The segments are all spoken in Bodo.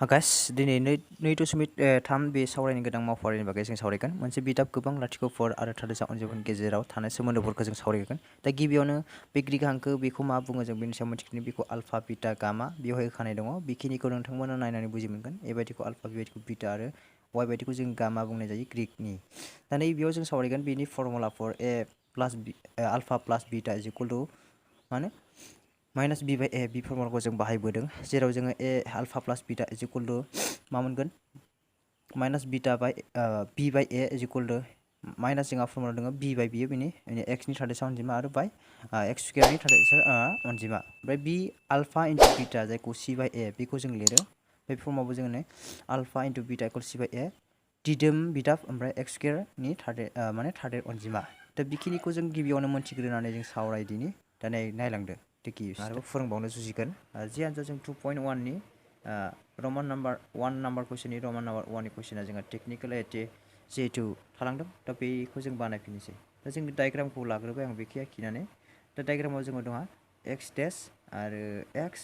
गाइस दिनै 2.3 बे सावरायनो गोनां मावफारिनि बागै जों सावरायगोन मोनसे बिदाब गोबां लाथिख'फोर आरो थादेरसा अनजिमाफोरनि गेजेराव थानाय सोमोन्दोफोरखौ जों सावरायगोन दा गिबियावनो बे ग्रीक हांखो बेखौ मा बुङो जों बेनि सायाव मिथिगोन बेखौ आल्फा बिटा गामा बेवहाय होखानाय दङ बेखिनिखौ नोंथांमोना नायनानै बुजि मोनगोन ए बायदिखौ आल्फा बे बायदिखौ बिटा आरो वाइ बायदिखौ जों गामा बुंनाय जायो ग्रीकनि दा नैबेयाव जों सावरायगोन बेनि फर्मुलाफोर ए प्लास बि आल्फा प्लास बिटा इज इकुवेल टु माने माइनास बि बाय ए बि फर्मुलाखौ जों बाहायबोदों जेराव जोङो ए आल्फा प्लास बिटा इज इकुवेल टु मा मोनगोन minus beta bye B by A is equal two minus जोंहा फर्मुला दङ बि बाय बियो बेनि एक्सनि थादेरसा अनजिमा आरो बाय एक्स स्कुवेरनि थादेरसा अनजिमा ओमफ्राय बि आल्फा इन्टु बिटा जायखौ सि बाय ए बेखौ जों लिरो बे फर्मावबो जोङो आल्फा इन्टु बिटा इकुवेल सि बाय ए दिदोम बिदाब ओमफ्राय एक्स स्कुवेरनि माने थादेर अनजिमा दा बेखिनिखौ जों गिबियावनो मोनथिग्रोनानै जों सावरायदिनि दा नायलांदो आरोबाव फोरोंबावनो जुजिगोन जियानो जा जों 2.1 नि रमान नाम्बार 1 नाम्बार कुइसननि रमान नाम्बार 1 नि कुइसना जोंहा टेक्निकेल जिहेतु थालांदों दा बेखौ जों बानायफिननोसै दा जों डायग्रामखौ लाग्रोबाय आं बेखौ आखिनानै दा डायग्रामाव जोङो दङ एक्स डेस आरो एक्स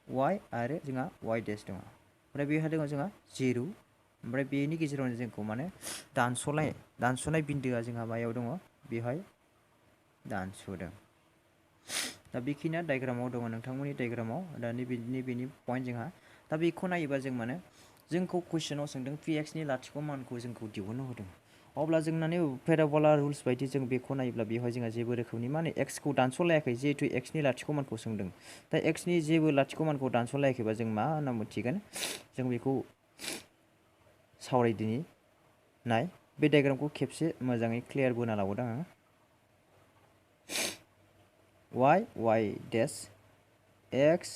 वाइ आरो जोंहा वाइ डेस दङ ओमफ्राय बेहाय दङ जोंहा 0 ओमफ्राय बेनि गेजेरावनो जोंखौ माने दानस'नाय बिन्दोआ जोंहा मायाव दङ बेवहाय दानस'दों दा बेखिनिया डायग्रामाव दङ नोंथांमोननि डायग्रामाव दा नैबेनि पइन्ट जोंहा दा बेखौ नायोबा जों माने जोंखौ कुइसनाव सोंदों पि एक्सनि लाथिख' मानखौ जोंखौ दिहुननो होदों अब्ला जोंनानै पेराबला रुल्स बायदि जों बेखौ नायोब्ला बेवहाय जोंहा जेबो रोखोमनि माने एक्सखौ दानस'लायाखै जिहेतु एक्सनि लाथिख' मानखौ सोंदों दा एक्सनि जेबो लाथिख' मानखौ दानस'लायाखैबा जों मा होनना मिथिगोन जों बेखौ सावरायदिनि नाय बे डायग्रामखौ खेबसे मोजाङै क्लियार बोना लाबोदों आङो वाइ डेस एक्स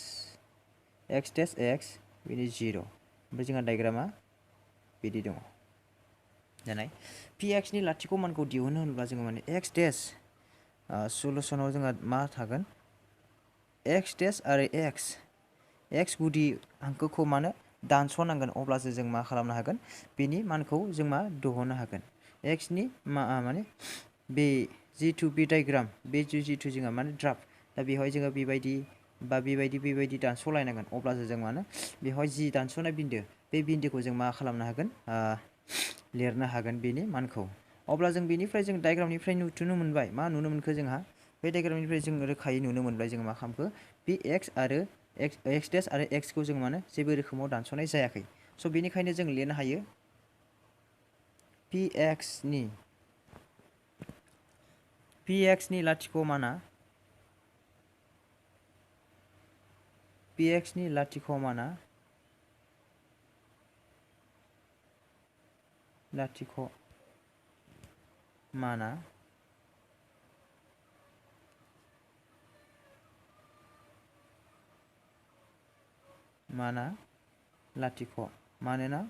डेस एक्स बिनि 0 ओमफ्राय जोंहा डायग्रामा बिदि दङ जानाय पि एक्सनि लाथिख' मानखौ दिहुननो होनोब्ला जोङो माने एक्स डेस सलुसनाव जोंहा मा थागोन एक्स डेस आरो एक्स गुदि हांखोखौ मानो दानस'नांगोन अब्लासो जों मा खालामनो हागोन बेनि मानखौ जों मा दिहुननो हागोन एक्सनि माने बे जिथु बे डायग्राम बे जिथु जोंहा माने ड्राफ्ट दा बेवहाय जोङो बेबायदि दानस'लायनांगोन अब्लासो जों मानो बेवहाय जि दानस'नाय बिन्दो बे बिन्दोखौ जों मा खालामनो हागोन लिरनो हागोन बेनि मानखौ अब्ला जों बेनिफ्राय जों डायग्रामनिफ्राय नुनो मोनबाय मा नुनो मोनखो जोंहा बे डायग्रामनिफ्राय जों रोखायै नुनो मोनबाय जों मा खालामखो बे एक्स आरो एक्स डेस आरो एक्सखौ जों माने जेबो रोखोमाव दानस'नाय जायाखै स' बेनिखायनो जों लिरनो हायो पि एक्सनि लाथिख' माना पि एक्सनि लाथिख' माना लाथिख' मानोना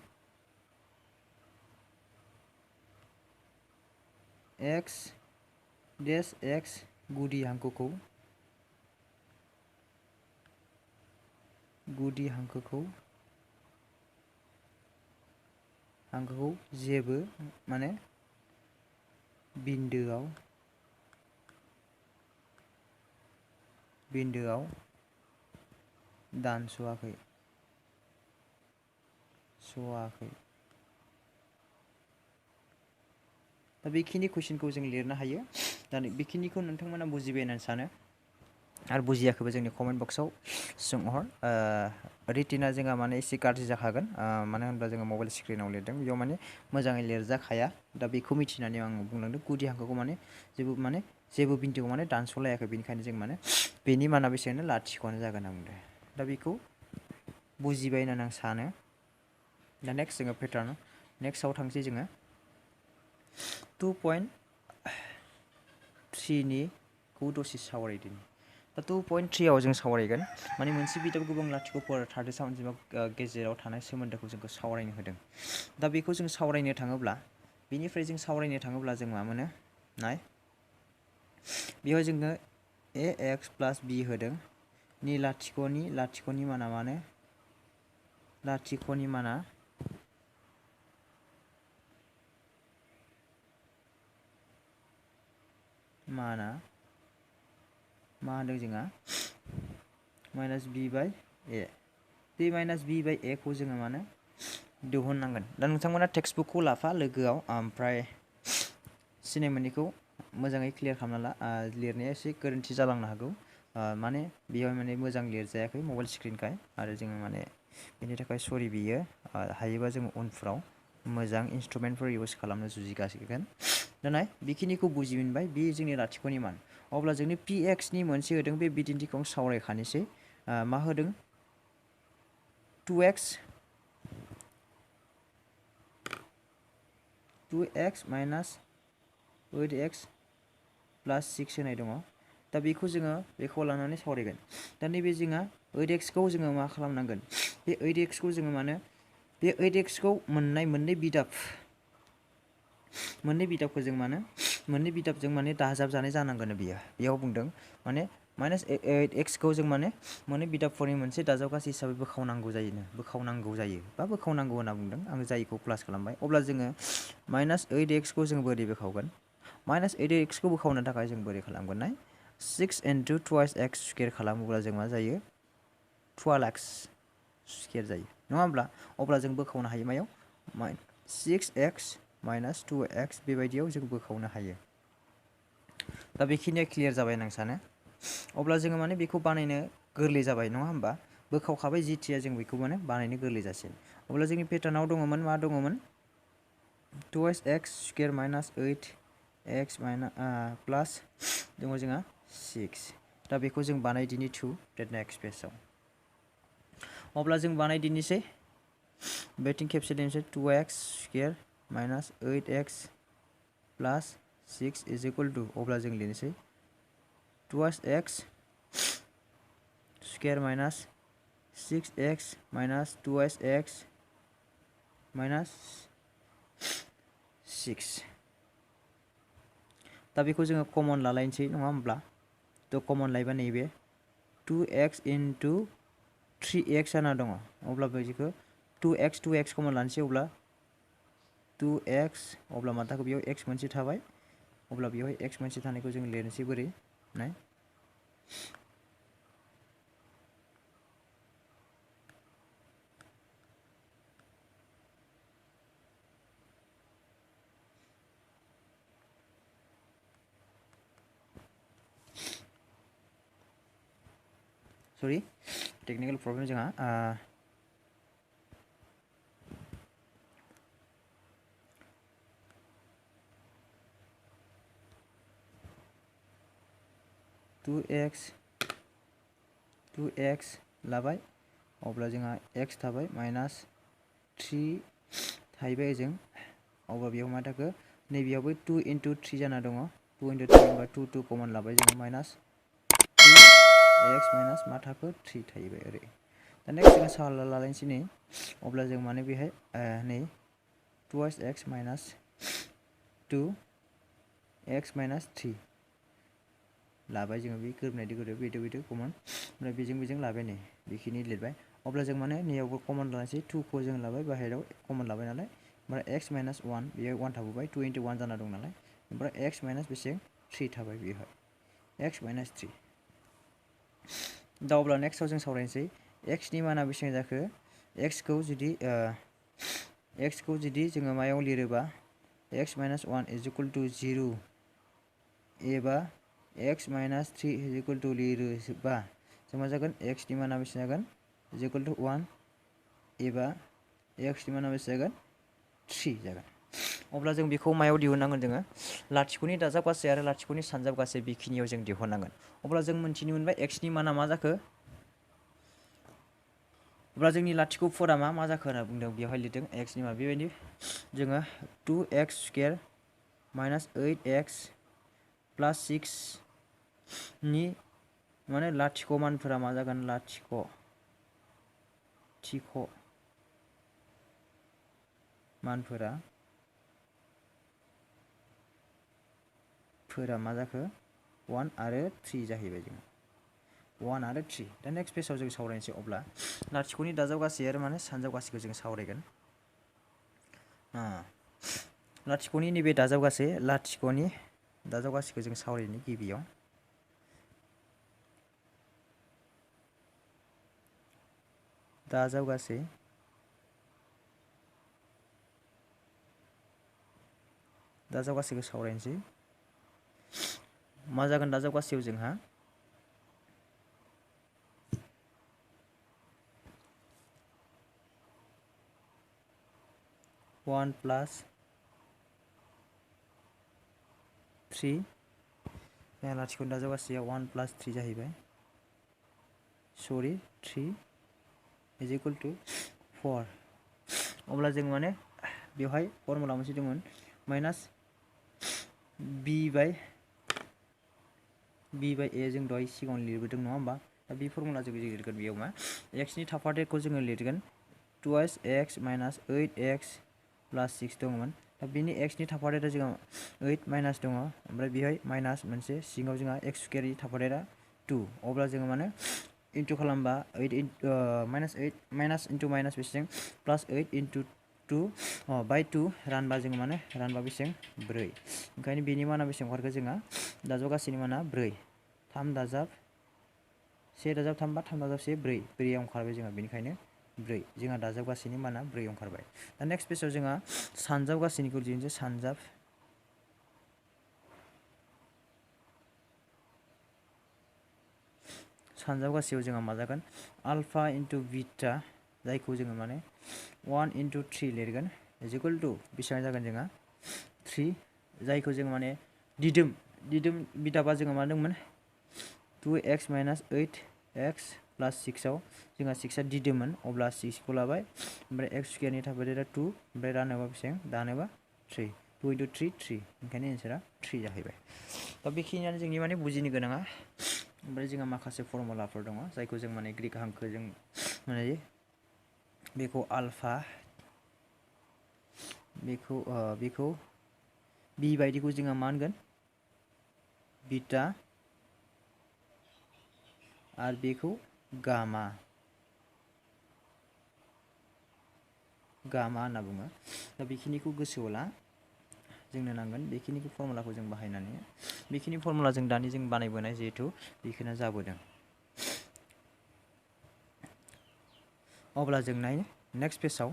एक्स डेस एक्स गुदि हांखोखौ जेबो माने बिन्दोआव दानस'वाखै दा बेखिनि कुइसनखौ जों लिरनो हायो दा बेखिनिखौ नोंथांमोना बुजिबाय होननानै सानो आरो बुजियाखैबा जोंनि कमेन्ट बक्सआव सोंहर रिटिना जोंहा माने एसे गाज्रि जाखागोन मानो होनब्ला जोङो मबाइल स्क्रिनाव लिरदों बेयाव माने मोजाङै लिरजाखाया दा बेखौ मिथिनानै आं बुंलांदों गुदि हांखोखौ माने जेबो बिन्दोआव माने दानस'लायाखै बेनिखायनो जों माने बेनि माना बेसेबांनो लाथिख'आनो जागोन आं बुंदों दा बेखौ बुजिबाय होननानै आं सानो दा नेक्स्ट जोङो पेटार्न नेक्स्टआव थांसै जोङो 2.3 खौ दसे सावरायदिनि दा 2.3 आव जों सावरायगोन माने मोनसे बिदाब गोबां लाथिख'फोर थादेरसा अनजिमा गेजेराव थानाय सोमोन्दोखौ जोंखौ सावरायनो होदों दा बेखौ जों सावरायनो थाङोब्ला जों मा मोनो नाय बेवहाय जोङो ए एक्स प्लास बि होदों नि लाथिख'नि माना मानो लाथिख'नि माना मा होनदों जोंहा minus B by A d minus b by a खौ जोङो माने दिहुननांगोन। दा नोंथांमोना टेक्सटबुकखौ लाफा लोगोआव, ओमफ्राय सिनाय मोनैखौ मोजाङै क्लियार खालामना ला। लिरनाया एसे गोरोन्थि जालांनो हागौ, माने बेयाव माने मोजां लिरजायाखै मबाइल स्क्रिनखाय, आरो जोङो माने बेनि थाखाय सरि बियो। हायोबा जोङो उनफ्राव मोजां इन्सट्रुमेन्टफोर इउज खालामनो जुजिगासिगोन। दाना बेखिनिखौ बुजि मोनबाय, बे जोंनि लाथिख'नि मान। अब्ला जोंनि पि एक्सनि मोनसे होदों, बे बिदिन्थिखौ सावरायखानोसै। मा होदों? 2x माइनास 8x प्लास 6 होनाय दङ। दा बेखौ जोङो बेखौ लानानै सावरायगोन। दा नैबे जोंहा 8x खौ जोङो मा खालामनांगोन? बे 8x खौ जोङो माने बे 8x खौ मोननै बिदाबखौ जों माने मोननै बिदाबजों माने दाजाबजानाय जानांगोन बियो। बेयाव बुंदों माने माइनास 8x खौ जों माने मोननै बिदाबफोरनि मोनसे दाजाबगासै हिसाबै बोखावनांगौ जायो बा बोखावनांगौ होनना बुंदों। आं जायखौ प्लास खालामबाय। अब्ला जोङो माइनास 8x खौ जों बोरै बोखावगोन? माइनास 8x खौ बोखावनो थाखाय जों बोरै खालामगोन? 6 into 2x स्कुवेर खालामोब्ला जों मा जायो? 12x स्कुवेर जायो, नङा होमब्ला? अब्ला जों बोखावनो हायो मायाव? 6x माइनास 2x बेबायदियाव जों बोखावनो हायो। दा बेखिनिया क्लियार जाबाय होनना सानो। अब्ला जोङो माने बेखौ बानायनो गोरलै जाबाय, नङा होमबा? बोखावखाबाय जिथिया जों बेखौ माने बानायनो गोरलै जासिगोन। अब्ला जोंनि पेटार्नाव दङमोन, मा दङमोन? 2x स्कुवेर माइनास 8x प्लास दङ जोंहा 6। दा बेखौ जों बानायदिनि 2 डेट नेक्स्ट पेजाव। अब्ला जों बानायदिनोसै। बेथिं खेबसे दोनसै 2x स्कुवेर माइनास 8x प्लास 6 इज इकुवेल टु, अब्ला जों लिरनोसै 2x square minus 6x minus 2x minus 6। दा बेखौ जोङो कमन लालायनोसै, नङा होमब्ला? थ' कमन लायोबा नैबे 2x into 3x जाना दङ। अब्ला बेखौ 2x कमन लानोसै। अब्ला 2x, अब्ला मा थाखो बेयाव x मोनसे थाबाय। अब्ला बेवहाय x मोनसे थानायखौ जों लिरनोसै बोरै? नाय सरि, टेक्निकेल प्रब्लेम जोंहा। 2x लाबाय। अब्ला जोंहा x थाबाय माइनास 3 थाहैबाय ओजों। अब्ला बेयाव मा थाखो? नैबेयावबो 2 into 3 जाना दङ। 2 into 3 होनबा 2 कमन लाबाय जोङो, माइनास 2x माइनास मा थाखो? 3 थाहैबाय ओरै। दा नेक्स्ट जोङो साला लालायनोसै नै। अब्ला जों माने बेहाय नै 2x माइनास 2x माइनास 3 लाबाय जोङो। बे गोरोबनाय बेदो कमन, ओमफ्राय बेजों लाबाय नै बेखिनि लिरबाय। अब्ला जों माने नैयावबो कमन लानोसै। 2 खौ जों लाबाय, बाहेरायाव कमन लाबाय नालाय। ओमफ्राय x माइनास 1, बेयो 1 थाबोबाय। 2 into 1 जाना दं नालाय। ओमफ्राय x माइनास बेसे? 3 थाबाय बेवहाय, x माइनास 3। दा अब्ला नेक्स्टआव जों सावरायनोसै x नि माना बेसेबां जाखो? x खौ जुदि जोङो मायाव लिरोबा x माइनास 1 इज इकुवेल टु 0 एबा x माइनास 3 इज इकुवेल टु लिरोबा जों मा जागोन? x नि माना बेसे जागोन? इज इकुवेल टु 1 एबा x नि माना बेसे जागोन? 3 जागोन। अब्ला जों बेखौ मायाव दिहुननांगोन? जोङो लाथिख'नि दाजाबगासै आरो लाथिख'नि सानजाबगासै बेखिनियाव जों दिहुननांगोन। अब्ला जों मिन्थिनो मोनबाय x नि माना मा जाखो? अब्ला जोंनि लाथिख'फोरा मा जाखो होनना बुंदों, बेवहाय लिरदों x नि मा बेबायदि जोङो 2x स्कुवेर माइनास 8x प्लास 6 नि माने लाथिख' मानफोरा मा जागोन? लाथिख' मानफोरा मा जाखो? 1 आरो 3 जाहैबाय जोङो। 1 आरो 3। दा नेक्स्ट पेजाव जों सावरायनोसै। अब्ला लाथिख'नि दाजाबगासै आरो माने सानजाबगासैखौ जों सावरायगोन। लाथिख'नि नैबे दाजाबगासैखौ जों सावरायनो गिबियाव। दाजाबगासै दाजाबगासैखौ सावरायनोसै मा जागोन दाजाबगासैयाव जोंहा 1 + 3 जोंहा लाथिख'नि दाजाबगासैया 1 + 3 जाहैबाय सरि 3 = 4 अब्ला जों माने बेवहाय फर्मुला मोनसे दंमोन माइनास b/a जों दहाय सिगाङाव लिरबोदों नङा होमबा दा बे फर्मुला जों लिरगोन बेयाव मा x नि थाफादेरखौ जोङो लिरगोन 2x - 8x + 6 दंमोन दा बेनि x नि थाफादेरा जोंहा 8 माइनास दङ ओमफ्राय बेहाय माइनास मोनसे सिङाव जोंहा x² नि थाफादेरा 2 अब्ला जोङो माने इनटु खालामबा 8 माइनास इनटु माइनास बेसेबां +8 * 2 /2 रानबा जोङो माने रानबा बेसेबां 4 ओंखायनो बेनि माना बेसेबां ओंखारखो जोंहा दाजाबगासैनि माना 4 3 दाजाब 1 दाजाब 3 बा 3 दाजाब 1 4 4 ओंखारबाय जोंहा बेनिखायनो 4 जोंहा दाजाबगासैनि माना 4 ओंखारबाय दा नेक्स्ट पेजआव जोंहा सानजाबगासैनिखौ दिहुनसै सानजाबगासैयाव जोंहा मा जागोन अल्फा * बीटा जायखौ जोङो माने 1 * 3 लिरगोन = बेसेबां जागोन जोंहा 3 जायखौ जों माने दिदोम बिदाबा जोङो मा दंमोन 2x - 8x + 6 आव जोंहा 6 आ दिदोममोन अब्ला 6 खौ लाबाय ओमफ्राय x² नि थाफादेरा 2 ओमफ्राय रानोबा बेसेबां दानोबा 3 2 * 3 3 ओंखायनो एन्सारा 3 जाहैबाय दा बेखिनियानो जोंनि माने बुजिनो गोनाङा ओमफ्राय जोंहा माखासे फर्मुलाफोर दङ जायखौ जों माने ग्रीक हांखोजों माने बेखौ आल्फा बेखौ b बायदिखौ जोङो मा होनगोन बीटा आरो बेखौ गामा होनना बुङो दा बेखिनिखौ गोसोआव ला जोंनो नांगोन बेखिनिखौ फर्मुलाखौ जों बाहायनानै बेखिनि फर्मुला जों दानि जों बानायबोनाय जिहेथु बेखिनिया जाबोदों अब्ला जों नाय नेक्स्ट पेजआव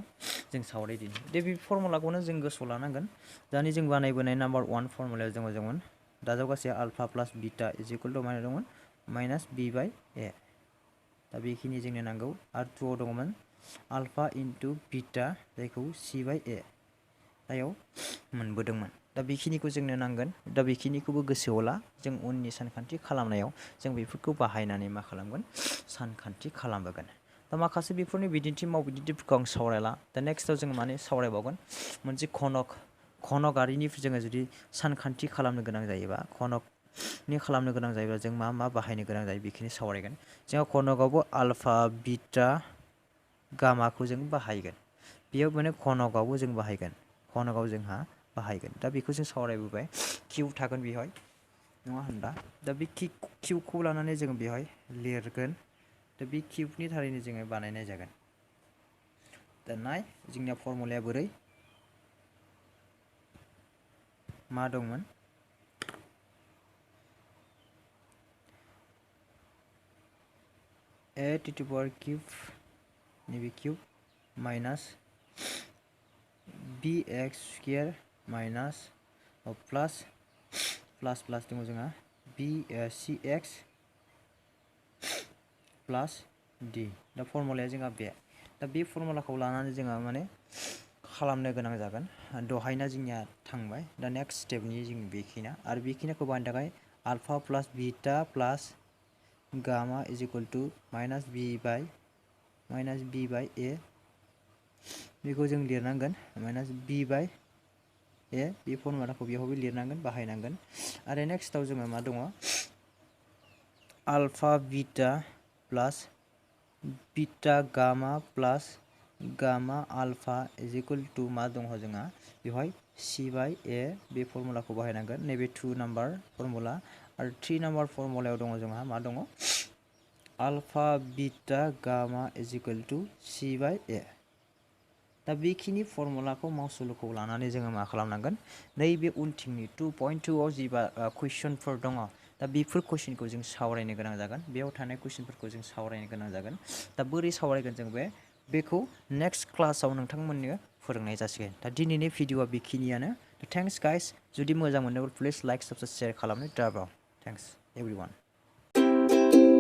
जों सावरायदिनि दे बे फर्मुलाखौनो जों गोसोआव लानांगोन दानि जों बानायबोनाय नाम्बार 1 फर्मुलायाव दंमोन दाजाबगासै अल्फा + बीटा = मा दंमोन -b/a दा बेखिनि जोंनो नांगौ आरो 2 आव दङमोन अल्फा * बीटा जायखौ c/a आयाव मोनबोदोंमोन दा बेखिनिखौ जोंनो नांगोन दा बेखिनिखौबो गोसोआव ला जों उननि सानखान्थि खालामनायाव जों बेफोरखौ बाहायनानै मा खालामगोन सानखान्थि खालामबोगोन दा माखासे बेफोरनि बिदिन्थि मावबिदिन्थिफोरखौ आं सावरायला दा नेक्स्टआव जोङो माने सावरायबावगोन मोनसे खनकआरिनि जोङो जुदि सानखान्थि खालामनो गोनां जायोबा खनकनि खालामनो गोनां जायोबा जों मा बाहायनो गोनां जायो बेखिनि सावरायगोन जोंहा खनकआवबो अल्फा बीटा गामाखौ जों बाहायगोन बेयाव माने खनकआवबो जों बाहायगोन खनकआव जोंहा बाहायगोन दा बेखौ जों सावरायबोबाय किउ थागोन बेवहाय नङा होनबा दा बे किउखौ लानानै जोङो बेवहाय लिरगोन दा बे किउबनि थारैनो जोङो बानायनाय जागोन दा नाय जोंनिया फर्मुलाया बोरै मा दंमोन a⁴³ नैबे किउब माइनास bx² माइनास प्लास दङ जोंहा cx प्लास d दा फर्मुलाया जोंहा दा बे फर्मुलाखौ लानानै जोंहा माने खालामनो गोनां जागोन दहायना जोंनिया थांबाय दा नेक्स्ट स्टेपनि जों बेखिना आरो बेखिनिखौ बाहायनो थाखाय अल्फा + बीटा प्लास गामा = -b/a बेखौ जों लिरनांगोन -b/a बे फर्मुलाखौ बेयावबो लिरनांगोन बाहायनांगोन आरो नेक्स्टआव जोङो मा दङ अल्फा बीटा प्लास बीटा गामा प्लास गामा अल्फा = मा दङ जोंहा बेवहाय c/a बे फर्मुलाखौ बाहायनांगोन नैबे 2 नाम्बार फर्मुला आरो 3 नाम्बार फर्मुलायाव दङ जोंहा मा दङ अल्फा बीटा गामा = c/a दा बेखिनि फर्मुलाखौ मावसुलुखौ लानानै जोङो मा खालामनांगोन नैबे उनथिंनि 2.2 आव जिबा कुइसनफोर दङ दा बेफोर कुइसनखौ जों सावरायनो गोनां जागोन बेयाव थानाय कुइसनफोरखौ जों सावरायनो गोनां जागोन दा बोरै सावरायगोन जों बेखौ नेक्स्ट क्लासाव नोंथांमोननो फोरोंनाय जासिगोन दा दिनैनि भिडिअआ बेखिनियानो थेंक्स गाइस जुदि मोजां मोनोब्ला प्लिज लाइक साबस्क्राइब शेयार खालामनो दाबाव थेंक्स एभरिवान